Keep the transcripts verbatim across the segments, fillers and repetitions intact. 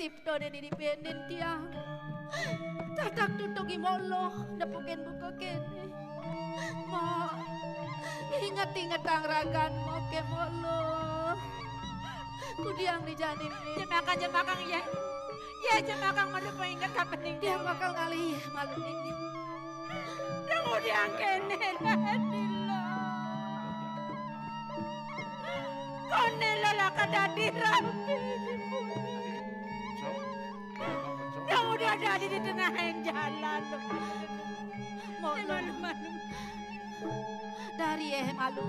Done dini penen tiang. Tatak tutugi Mok Luh, nepukin buka kene. Mok, inget-ingetang ragan Mok ke Mok Luh. Kudiang ni jani ni. Jemakan, jemakan, ya. Ya, jemakan, madu penginget kapening. Dia bakal ngalih, malu ni. Nang udah kene dadi lo. Kone lo laka dadi rabi. Nang udah dadi di tengah jalan lo. Mok Luh. Malu-malu. Dari eh malu.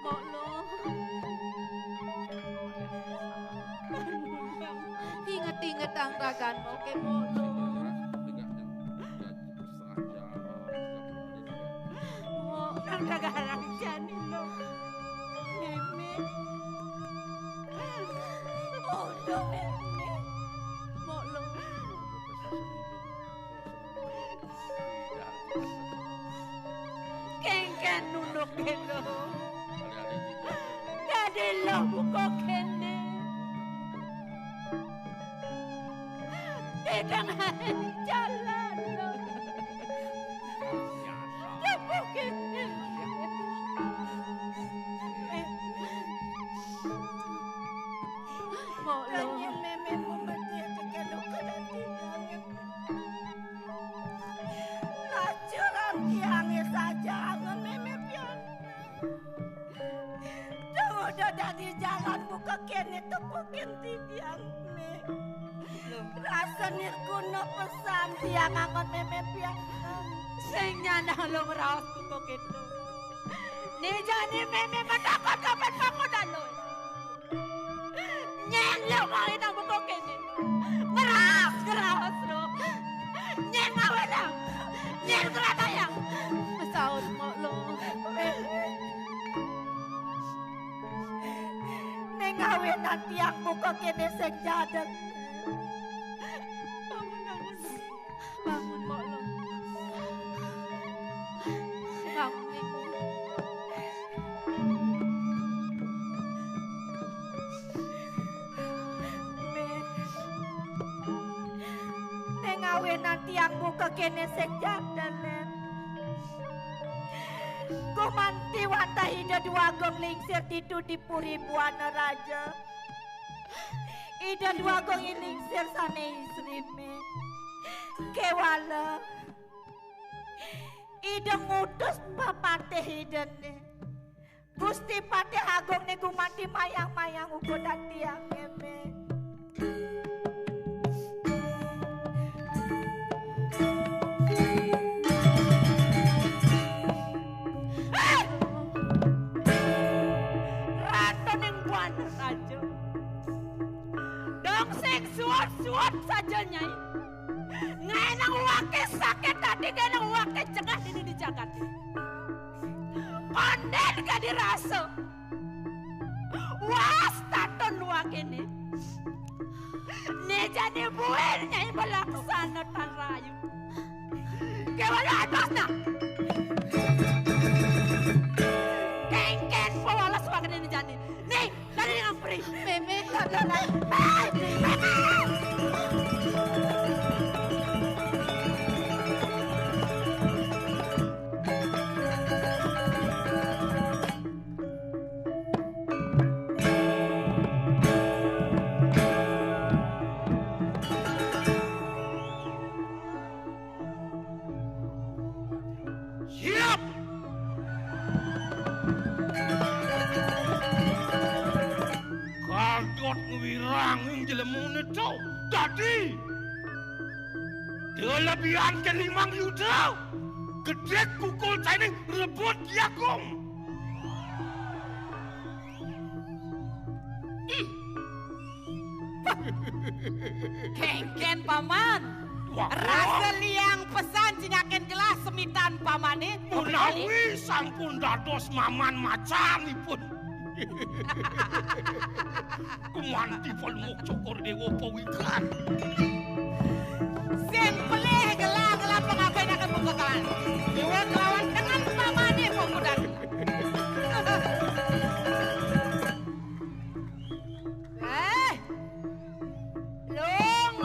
Mok Luh. Inget-ingetang ragan Mok ke Mok Luh. Mok. Nang dagarang jani lo. Meme. Oh, lo Meme. Mok Luh. Kengken nunuk kene. Dadi lo buka kene. Di tengah jalan lo. Buka kene. Mok Luh. Meme mau mati aja kalau kena tinggal. Lacuran tiange saja angen Meme pian. Tuh udah dadi jalan buka kene tepukin tiang, Me. Rasa nirguna pesan tiang angen Meme pian. Sing nyandang lo ngraos buka kene. Ni jani Meme matakon kapan bangun lo. Nyén lo mau nang buka kene. Ngeras, ngeras lo. Nyén ngawé nang. Nyén keratayang. Saut Mok Luh. Ning ngawé nang tiang buka kene sing jadeg. Bangun, bangun. Bangun, Mok Luh. Bangun, Meme. Ning awinan tiang buka kene sing jadeg, Lén. Gumanti wantah Ida Dwagung lingsir ditu di Puri Buana Raja. Ida Dwagung i lingsir sané isri, Mé. Kéwala Ida ngutus papatih Idané. Gusti Patih Agungné gumanti mayang-mayang uga dadi angémé. Héi! Ratuning Buana Raja. Dong sing suwut-suwut saja, Nyai. Ngaé nang waké saking dadi, ngaé nang waké jengah dini di jagat. Kondén ka dirasa. Was taton wakéné. Né jani buin Nyai malaksana tan rayu. Kéwala atos nah. Kéngkén pawalas wakéné né jani. Nih, Dadi ngampri. Mémé, Mémé. Siap. Gadot ngwiranging jlemané to dadi kelebihan ke limang yuda. Gedhé kukul caining rebut Ki Agung. Kéngkén, Paman. Wah. Rasa liang pesan cingaken gelah semitan pamané. Menawi sampun dados maman macanipun. Gumanti Palungguh Cokor Déwa pawikan. Sing pelih gelah-gelah pangabénaken buka kalan. Déwa kelawan dengan pamané pemuda. Eh, Lung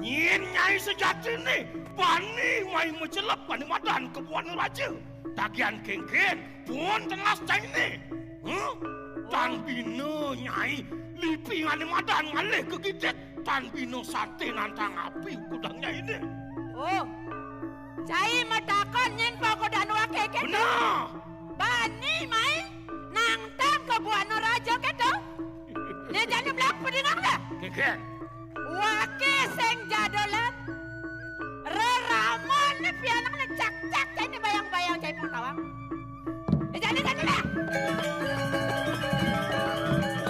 Nyén Nyai sejatiné bani mai macelep, bani madan ka buana raja. Tagihan kénkén, pun telas cainé. Huh? Tan bina Nyai lipingané madan ngalih ka gitit, tan bina saté nantang api kudang Nyainé. Oh, cai matakon nyén pagodan waké kéto? Beneh. Bani mai nantang ka buana raja kéto? Né jani melak padingang dah. Kénkén. Waké sing jadolan. Reraman né pianak né cak-cak cai né bayang-bayang cai pang tawang. Né jani jani dah.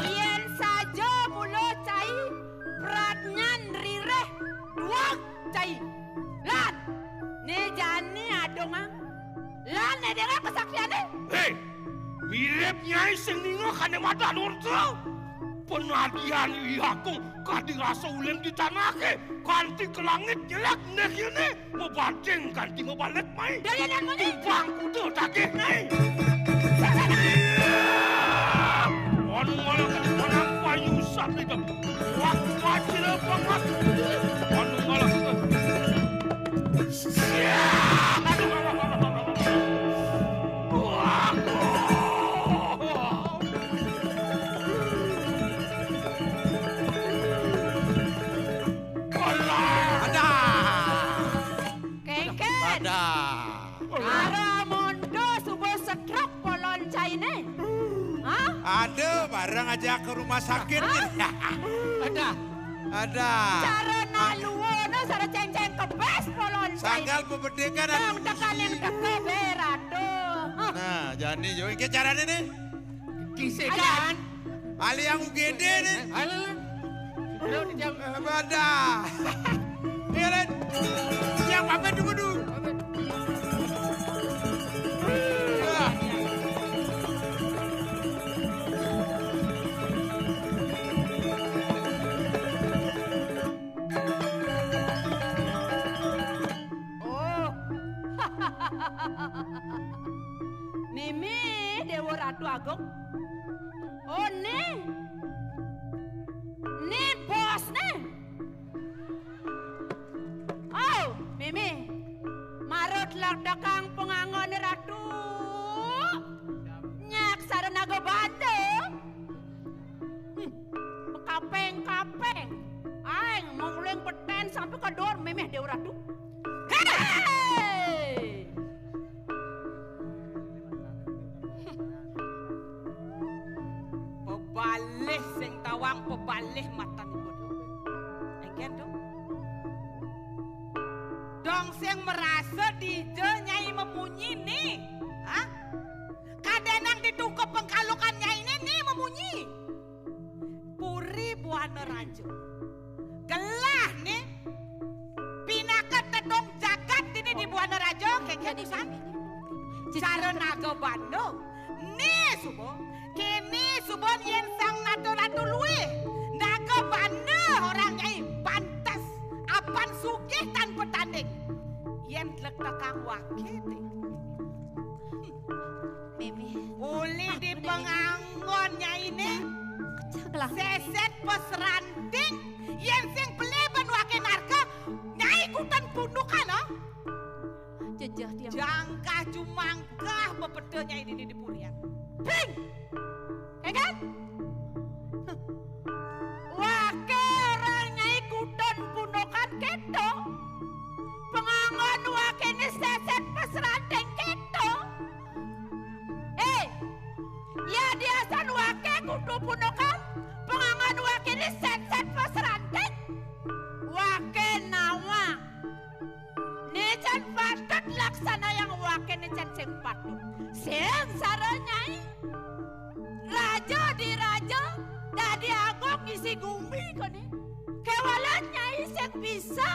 Yén saja mula cai pradnyan ririh dueg cai. Lan né jani adongang. Lan né dingeh kasaktiané. Hé, mirib Nyai sing ningeh ané madan orta. Panadian Ih Agung kadi rasa uling di tanahé, kanti ka langit nyelek né kéné, mabanding kanti mabalik mai. Dalinan muni. Timpang kuda tagih Nyai. Saksana. Anu malah kadi panang payu sabda. Wah, wajra banget. Anu malah. Ada. Kénkén. Ada. Ara mondo suba setruk polon cainé. Hah? Ada, bareng aja ke rumah sakit. Hah? Ada. Ada. Cara naluana, cara céngcéng kebés polon cainé. Sanggal pebedikan. Nang anu tekaning teka berado. Hah? Nah, jani yo, iki carané né. Kisekan. Ada. Ali yang U G D né. Halo. Bro, di jam. Eh, bada. Iya, Len. Yang pamit dulu, dulu. Ya. Oh. Mimi Déwa Ratu Agung. Oh, né. Né bosné. Oh, Mimi. Marut lagdakang pangangon Ratu. Nyak saranaga banda. Hmm, kapeng-kapeng. Aing mau uling petén sampai ke dor méméh Déwa Ratu. Héi! Pebalih sing tawang, pebalih matanipun. Engkén to. Dong sing marasa dija Nyai mamunyi né. Hah? Kadénang ditu ka pangkalukan Nyainé né mamunyi. Puri Buana Raja. Gelah né pinaka tedong jagat dini di Buana Raja, kénkén pisan. Cara naga banda. Né suba, kéné suba yén sang nata ratu luih. Naga banda orang Nyai pantes. Apan sugih tanpa tanding. Yén dlek tekang waké té. Mémé. Uli di pangangon Nyainé. Cak lah. Sését pasranting, yén sing pelih ban waké narka, Nyai kutan pundukan, oh. Jejeh tiang. Jangkah jumangkah mapeda Nyai dini di purian. Ping! Engkén? Waké orang Nyai kutan pundukan kéto. Pangangon wakéné sését pasranting kéto. Eh, yadiasan waké kutu pundukan, pangangon wakéné sését pasranting. Waké nawang. Né cén patut laksanayang waké né cén sing patut. Sing sara Nyai. Raja diraja, dadi agung isi gumi kéné. Kéwala Nyai sing bisa.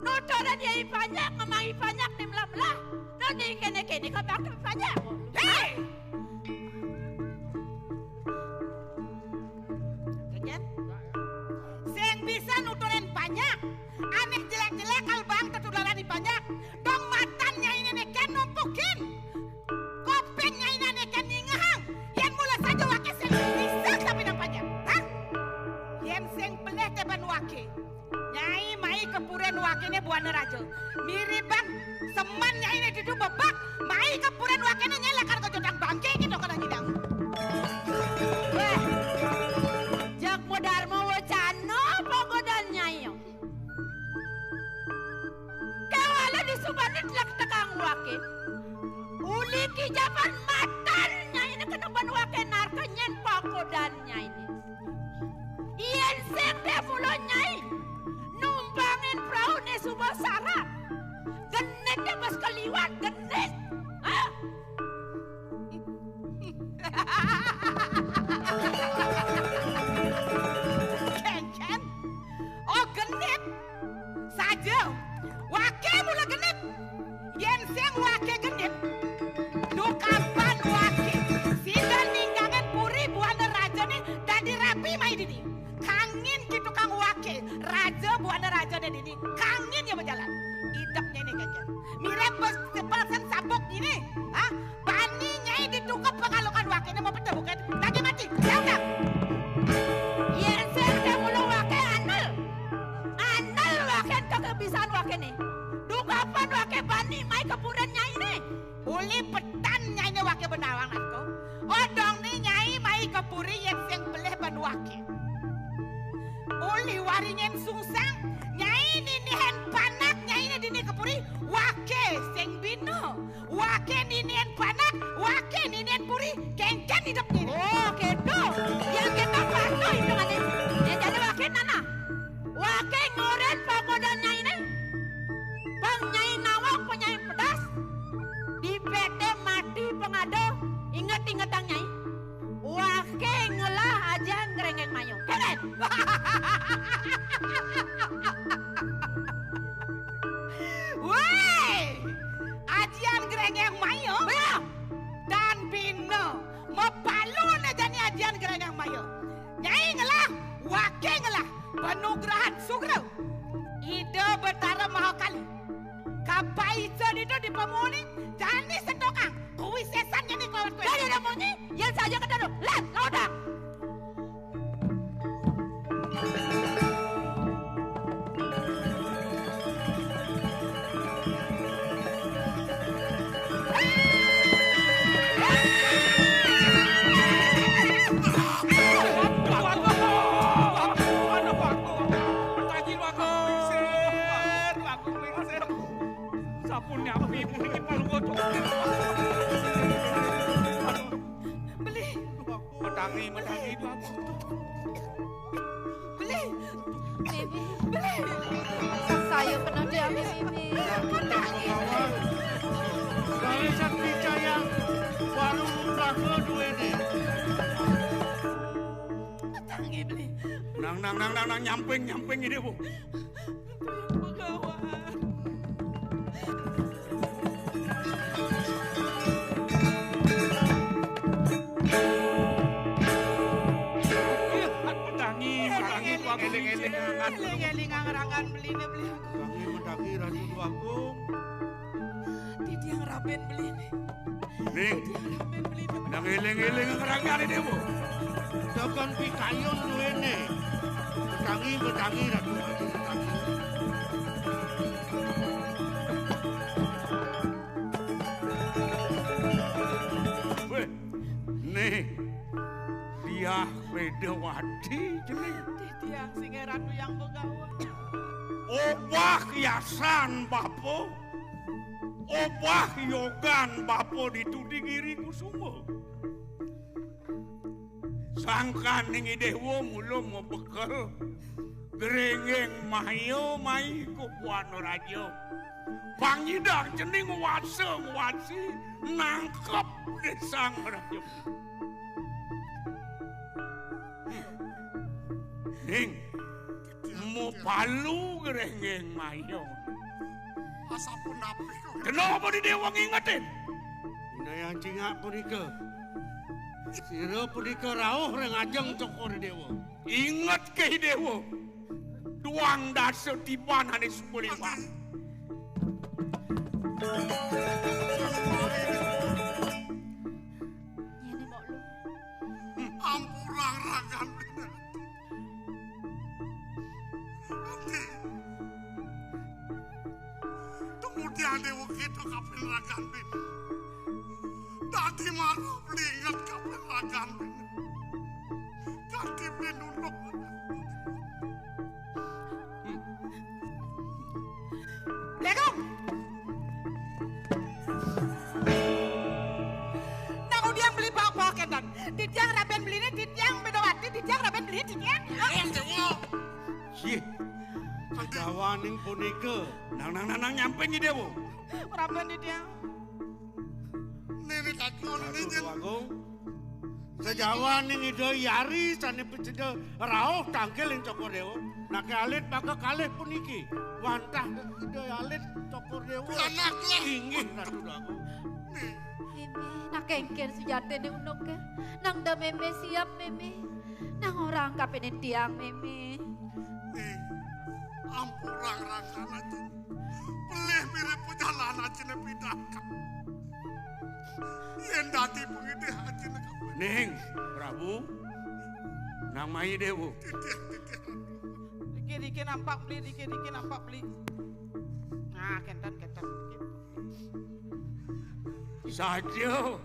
Nuturin Nyai panjak, ngemai panjak né melah-melah. Nah, né kéné-kéné ka bakal panjak. Héi! Kénkén? Sing bisa nuturin panjak. Ané jelék-jelék kal bang tetularan di panjak. Dong matan Nyainé né kén numpukin. Kopéng Nyainé né kén ningehang. Yén mula saja waké sing bisa sampai nang panjak. Hah? Yén sing pelih té ban waké. Kepuren wakéné buana raja. Miribang seman nyainé ditu bebak, mai kepuren wakéné nyai lakar kejodang bangké kéto kada nyidang. Wéh, jak madarma wacana pagodan nyai. Kéwala disubané tlektekang waké. Uli kijapan matan nyainé kena ban waké narka nyén pagodan nyainé. Yén sing dé mula nyai numpangin prauné suba sarat. Genit dé bes kaliwat, genit. Hah? Kénkén. Oh, genit. Saja. Waké mula genit. Yén sing waké genit, dukapan waké sida ninggangin puri buana rajané dadi rabi mai dini. Kangin ki tukang waké, raja buana rajané dini. Kangin ya majalan. Idep nyainé kénkén. Mirip bes sepelsen sabuk ini. Hah? Bani nyai ditukep pangalukan wakéné mapeda bukan. Lagi mati. Datang. Yén sing dé mula waké andel. Andel waké kekebisan wakéné. Dukapan waké bani mai kepuren nyainé. Uli petan nyainé waké benawang aku. Odong né nyai mai kepuri yén sing pelih ban waké. Uli waringin sungsang, nyai ninihin panak nyainé dini kepuri, waké sing bina. Waké ninihin panak, waké ninihin puri, kénkén idep nyainé. Oh, kéto. Yén kéto patuh itungané. Yén jani waké nana. Waké ngoren pagodan nyainé. Pang nyai nawang, pang nyai pedas. Di pété mati pang ada, inget-ingetang nyai. Waké ngelah ajian Grénggéng Mayo. Kénkén? Wéh! Ajian Grénggéng Mayo? Béh! Dan bina, mapalu né jani ajian Grénggéng Mayo. Nyai ngelah, waké ngelah, panugrahan sugra. Ida Betara Mahakali. Kapaica ditu di pamoni, jani sentokang, kuwi sésan nyani kelawat kuwi. Dadi ada munyi, yén saja ketara, lan, laudang. Sampun nyapi puniki paluwat. Beli. Metangi, metangi, Dwagung. Beli. Beli. Beli. Saya pernah diambil ini. Metangi. Bali Sakti Cahya, warung Brahma duwene. Metangi, Beli. Nang, nang, nang, nang, nang, nyamping, nyamping ini, Bu. Begawan. Tangi, tangi, eling-eling, eling-eling, angrangan beline beli aku. Tangi, tangi, Ratu Agung. Titiang raben beline. Ning, nang eling-eling ngrangkane dewa. Tekan pikayun duwene. Betangi, betangi, Ratu. Betangi. Weh, nih, Diah Bedawati jeneng. Titiang sing Ratu yang begawan. Obah yasan bapa. Obah yogan bapa ditu di Giri Kusuma. Sangkaning Idewa mula mabekel grenggeng maya mai ka Buana Raja. Pangidang cening wasa ngwasi nangkep desang raja. Ning, mapalu grenggeng maya. Asapunapi kok. Kena apa di dewa ngingetin? Indayang cingak punika. Sira punika rauh ring ajeng Cokor Dewa. Inget ke dewa. Duang dasa tiban ane suba liwat. Ampura ragan. Ati. Déwa kita kapin ragan bin. Dadi mara blinget kapin ragan bin. Kanti bin unduk. Legong. Nang udiang beli bawa-bawa kendan. Titiang raben beliné, titiang Bedawati, titiang raben beliné, titiang. Iya, Déwa. Sih. Jawaning punika. Nang, nang, nang, nang, nyampe Nyi Déwa. Raben titiang. Néné takon, néné Aduh, jen. Agung. Sajawaning Ida Hyang Ari sané pesida rauh tangkil ing Cokor Déwa. Naké alit maka kalih puniki. Wantah Ida alit Cokor Déwa. Anak lah. Inggih, Ratu Déwa. Nih. Ini, nak kéngkén sujatiné unuké. Nang da mémé siap, mémé. Nang orang kapinin tiang, mémé. Nih, ampurang rakan aja. Pelih mirip pejalan aja nih pidangka. Yén dadi pengidih aja nih kapan. Ning, Prabu, nang mai Déwa. Titih, titih. Dikit-dikit nampak beli, dikit-dikit nampak beli. Nah, kénten, kénten. Saja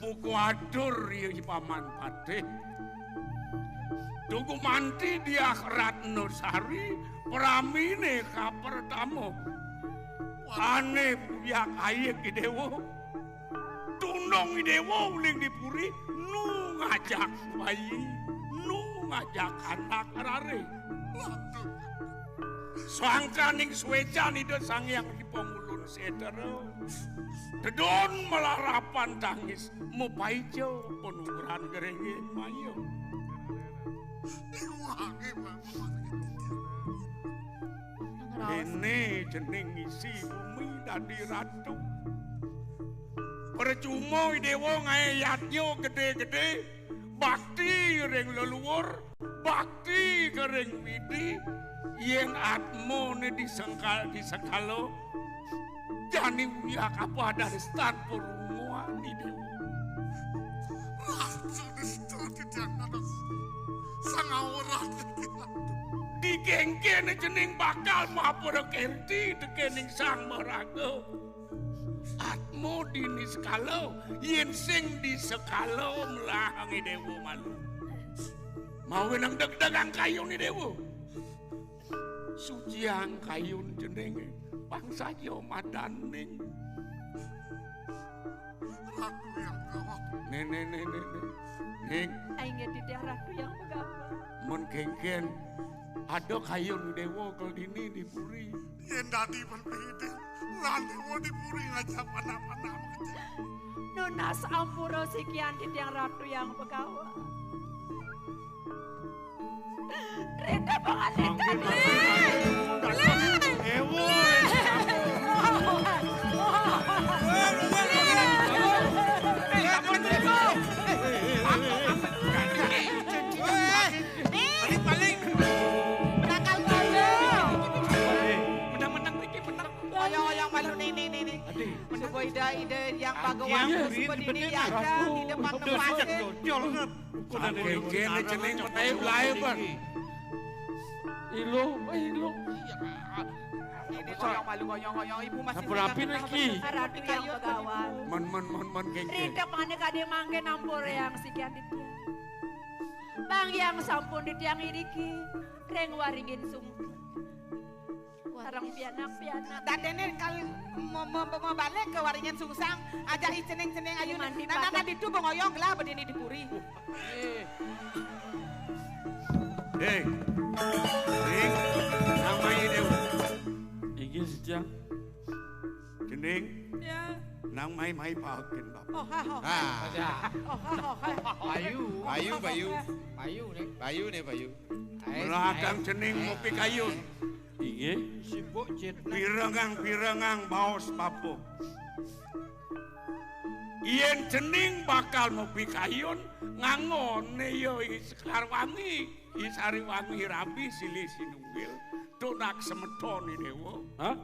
buku atur ya Paman Patih. Tugu manti Diah Ratna Sari, praminé kapertama. Ané buyak ayik Déwa. Tunung Déwa uling di puri, nu ngajak bayi, nu ngajak anak rare. Sangkaning suécan Ida Sang Hyang Dipa Ngulun Sétra. Dedon malarapan tangis, mapaica panugrahan gering maya. Déné jening isi bumi dadi ratu. Percuma Déwa ngaé yadnya gedé-gedé, bakti ring leluhur, bakti ka ring Widi, yén atmané disengkal, disekala, jani uyak apa dari stan perunguan Déwa. Rasa dista titiang dados sangawuran titiang. Dikéngkén jening bakal mapura kerti tekéning Sang Maraga. Atma dini sekala, yén sing disekala melahang Déwa malu. Mawi nang degdegang kayun Déwa. Suciang kayun jenenge, pang saja madaning. Ratu Hyang Begawan. Né, né, né, né, né. Ning. Inggih titih Ratu Hyang Begawan. Men kéngkén, ada kayun Déwa kal dini di puri. Yén dadi men pihidin, lan Déwa di puri ngajak anak-anak makejang. Nunas ampura sikian titiang Ratu Hyang Begawan. Rita pangandikan. Éwo. Paling bakal ngoyo. Menang-menang mriki menang. Oyong-oyong malu nih, nih, nih, nih. Adi. Coba Ida, Ida yang Bhagawan, coba dini diajak, Ida pang nepase. Kéné jeneng petai ulaé, Bang. Ilo, eh, ilo. Ini koyong malu, koyong, koyong. Ibu masih Sampurapi niki. Ratu Hyang Begawan. Men, men, men, men, kéngkén. Rita pangane kadé mangke nampur yang sikian titiang. Bang yang sampun titiang iriki, ring waringin sung. Sareng pianak-pianak. Dadene kal me-, me-, me-, mabalik ke waringin sungsang, ajak i cening-cening ayu. Mandi nana, nana ditu bengoyong gelah bedini di puri. Hei. Ning, nang mai Déwa. Inggih, Jang. Cening. Ya. Nang mai-mai paekin, Bapak. Oh, ha, oh. Ha. Oh, ha, oh, ha. Bayu. Bayu, Bayu. Bayu, nih. Bayu, nih, Bayu. Melahang cening mupikayun. Inggih. Sibuk cit. Pirengang-pirengang baos papuh. Yén cening bakal mupikayun, nganggone ya i Sekar Wangi, i Sari Wangi rabi silih sinunggil, tunak semeton i Déwa. Hah?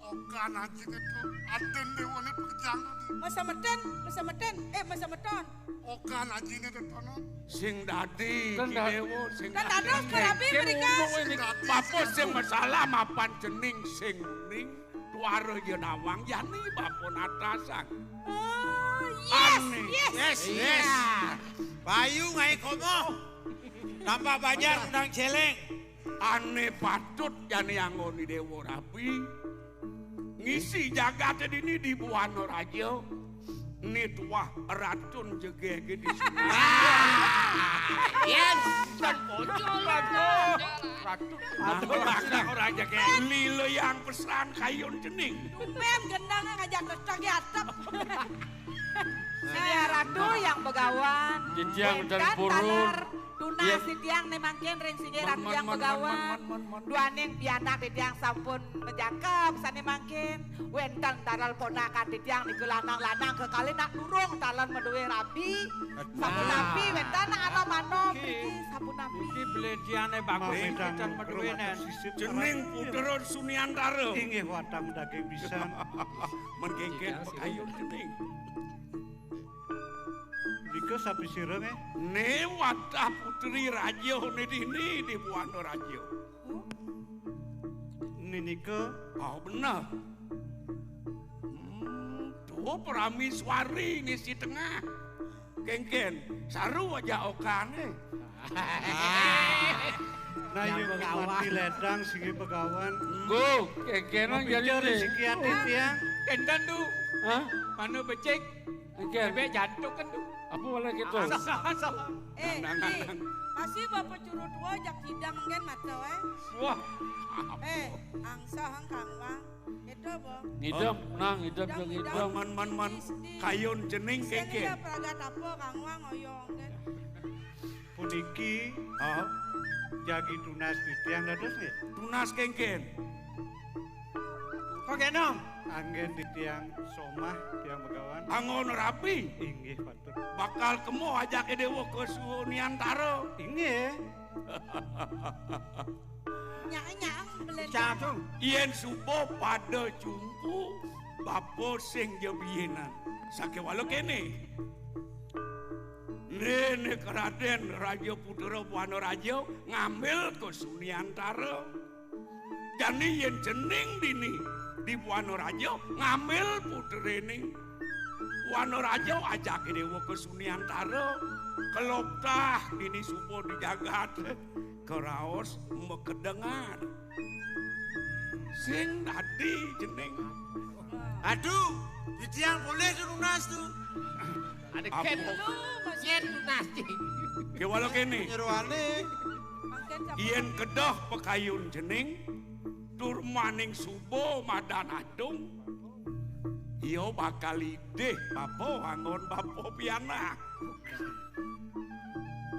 Okan ajine to, aden Déwane pekejang. Mesemeten, mesemeten, eh, mesemeton. Okan ajine to, Tono. Sing dadi, kan da- Déwa, sing kan dadi. Dados kerapi. Sing mrika. Ngono ini, sing dadi, apa sing sing masalah mapan cening sing ning? Wara ya nawang jani bapa natasang. Oh, yes, Ane. Yes, yes. Iya. Payu ngaé komo. Tampak banjar undang céléng. Ané patut jani anggon Déwa Rabi. Ngisi jagaté dini di Buana Raja. Né tuah ratun jegege di sini. Yes. Ratu. Ratu. Nah, ora jegege. Lila yang pesan kayun cening. Tumbén gendangé ngajak teteg atep. Singgih Ratu yang begawan. Titiang wénten taler tunas titiang né mangkin ring singgih Ratu yang begawan. Duaning pianak titiang sampun majakep sané mangkin. Wénten taler ponakan titiang nika lanang-lanang kekalih nak durung taler madué rabi. Sapunapi wénten anom-anom niki sapunapi. Niki blédiané bagus wénten madué nén. Cening putra Suniantara. Inggih watang daging pisan. Mengkengken pakayun cening. Nika sapi sira nggih? Né watah putri raja né dini di Buana Raja. Ninika? Oh, bener. Hmm, tuh Prameswari ngisi tengah. Kengken, saru aja okané. Nah, yang mati ledang singgih begawan. Go, kengkenan jadi rezeki ati tiang. Kendan tuh. Hah? Mana becek? Bébék jantung kan tuh. Apa wala gitu? Eh, Nang, nang, nang. Masih Bapak Curu Tua jak hidang mungkin mata, eh. Wah. Eh, angsa hang kangwang. Itu apa? Ngidam, nah, ngidam, ngidam, ngidam. Man, man, man. Kayun cening kengken. Ya pragat apa kangwang oyong kan. Puniki jagi tunas titiang dados nggih? Tunas kengken. Kok kena? Anggen titiang somah tiang begawan. Anggon rabi. Inggih patut. Bakal kemo ajake dewa ke Suniantara. Inggih. Nyaang-nyaang belen. Yen suba pada cumpu bapa sing jebienan. Sakewala kene. Nene keraden Raja Putra Buana Raja ngambil ke Suniantara. Jani yen cening dini di Buana Raja ngambil putrene. Buana Raja ajake dewa ke Suniantara. Keloptah dini suba di jagat keraos makedengar. Sing dadi cening. Aduh, titiang polih tunas tu. Ada ken. Yen tunas, Cing. Kewala kene. Nyeruane. Yen kedah pakayun cening, tur maning suba madan adung, iya bakal idih bapa anggon bapa pianak.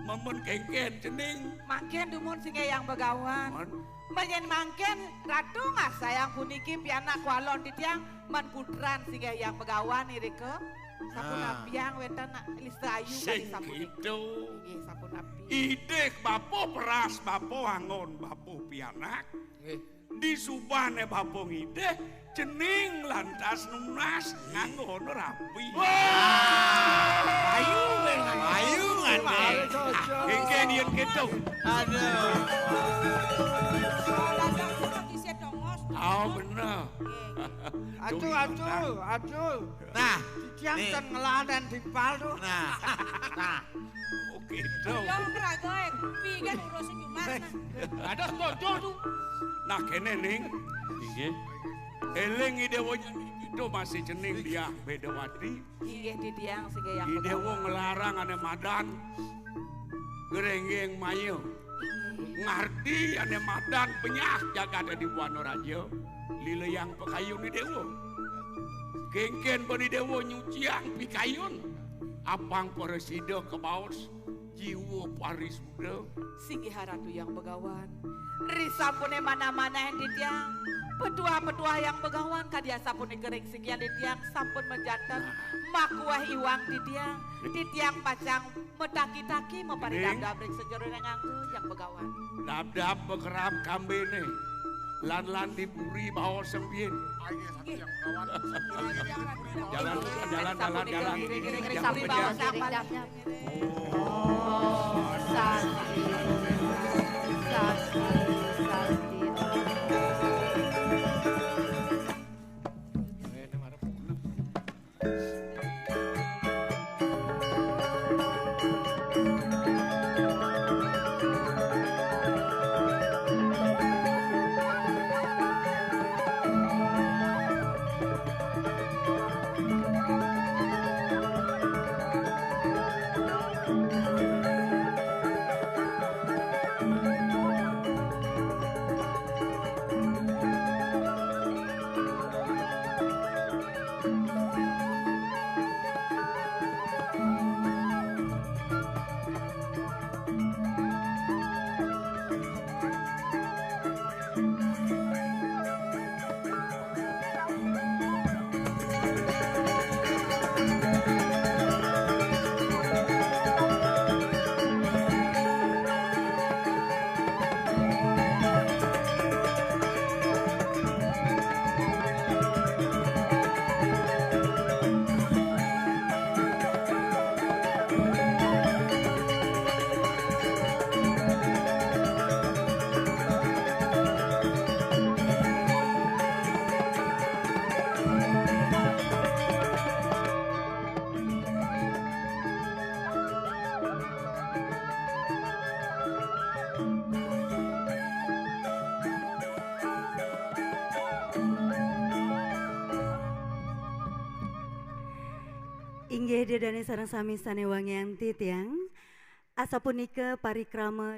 Mamun kengken cening. Mangken dumun singgih Hyang Begawan. Mun. Menyen mangken Ratu ngasayang puniki pianak kualon titiang men putran singgih Hyang Begawan irika. Sapunapiang wenten Lisa Ayu kali sapunika. Sing kitu. Inggih, sapunapi. Idih bapa peras, bapa anggon, bapa pianak. Nggih. Di subane bapa ngidih, cening lantas nunas nganggo rapi. Wah! Ayu, weh, ayu ngandhe. Engke yen keto. Aduh. Oh, bener. Atuh, atuh, atuh. Nah, titiang ten ngeladen timpal tuh. Nah. Nah. Oke, dong. Yo ngraga kupi kan urus Jumat nah. Ada setuju tuh. Nah, kene ning. Inggih. Eling Idewa itu masih cening dia Bedawati. Inggih titiang singgih Hyang Begawan. Idewa ngelarang ane madan. Ngerenggeng maya. Ngarti ane madan penyah jagat di Buana Raja. Lila yang pakayun Idewa. Kengken bani dewa nyuciang pikayun. Apang prasida kabaos jiwa parisuda. Singgih Ratu Hyang Begawan. Risampune manah-manahin titiang. Petuah-petuah Hyang Begawan kadi asapunika ring sikian titiang sampun majanten makuweh iwang titiang. Titiang pacang mataki-taki maparidabdab ring sajeroning angga Hyang Begawan. Dabdab makerab kambene. Lan-lan di puri baos sembien. Jalan, jalan, jalan, jalan. Om Santi, Santi, Santi. Inggih, Ida Dane sareng sami sane wangiang titiang. Asapunika parikrama